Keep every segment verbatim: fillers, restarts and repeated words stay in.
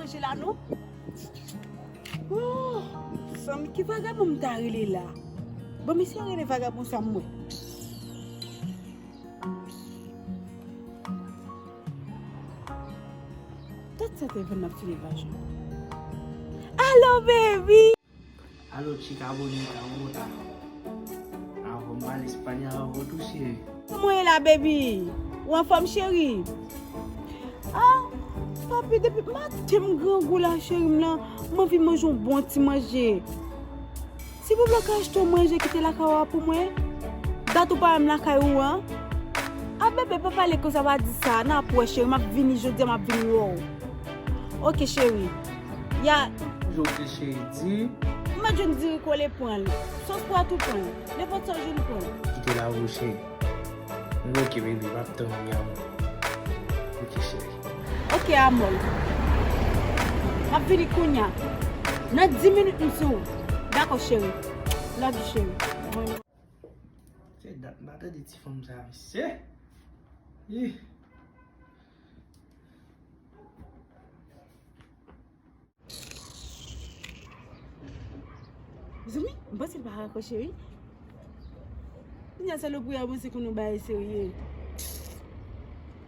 Manje la non. Oh, sanm, ki vagabon m ta rele la? Bon, mesye rele vagabon sa m wè. Tèt sa te vann ap file vajan. Alo, baby! Alo, chika bonita, kòman w ta? Avan m pale espanyòl avè w tou, cheri. Kòman w ye la, baby? Ou anfòm, cheri? Ah, papi, depi maten m grangou la, cheri m lan, m anvi manje yon bon ti manje. Silvouplè, w ka achte yon manje kite lakay ou a pou mwen? Dat ou pa menm lakay ou an? Ah, bebe, pa pale konsa, pa di sa. N ap wè, cheri, m ap vini jodi a, m ap vin wè w. Oke, cheri. Ya. Oke, cheri, di. M mèt jwenn diri kole pran l. Sòs pwa tou pran l. Nenpòt sa w jwenn pran l. Kite la, wi, cheri. Oke, baby, m ap tann ou, mi amor. Oke, cheri. Oke, amor. M ap vini kounye a. Nan dis minit, m sou ou. Dakò, cheri. Love you, cheri. Se dat m pa tande ti fanm sa, mesye. Ih. Mezanmi, m panse l pa rakwoche, wi. Kounye a, salopri a panse ke nou bagay serye.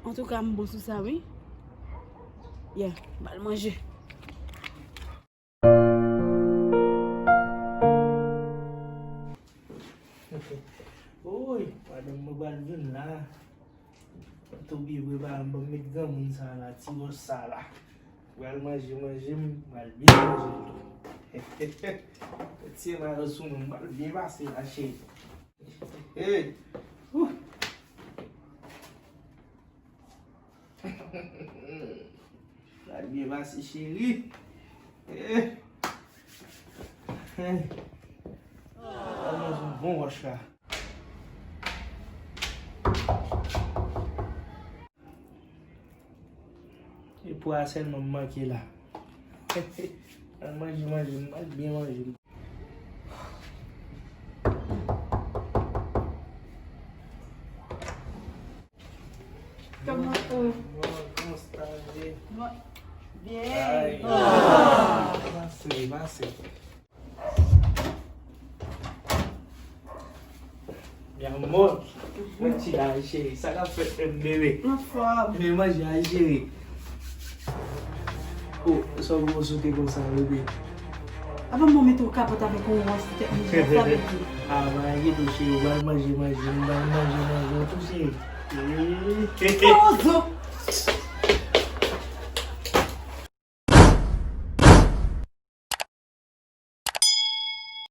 Antouka, m bon sou sa, wi. Yeah, m al manje. Woy, madanm mwen pral vin la. Tou byen prepare m, ban m met granmoun sa la, ti wòch sa la. Pral manje, manje, m pral byen manje l tou. Ti mayo sou mwen, m pral byen pase la, cheri. Hey! Woo! Pral byen pase, cheri. Hey! Hey! Pral manje yon bon wòch la. E pwa sèlman m manke la. Al manje, manje, m al byen manje. Kòman ou? Bon, kòman sa ye? Bon, byen. Ay. Pase, pase. Mi amor, mwen ti la, cheri. Sa k ap fèt, menm, bebe? Anfòm. Men manje a, cheri. Oh, sa w gen w sote konsa, bebe? Apa m mete w kapòt avèk yon wòch sou tèt mwen, sa vle di? Ah, pa enkyete w, cheri, w pral manje, manje, m pral manje, manje w tou, cheri. Kozo!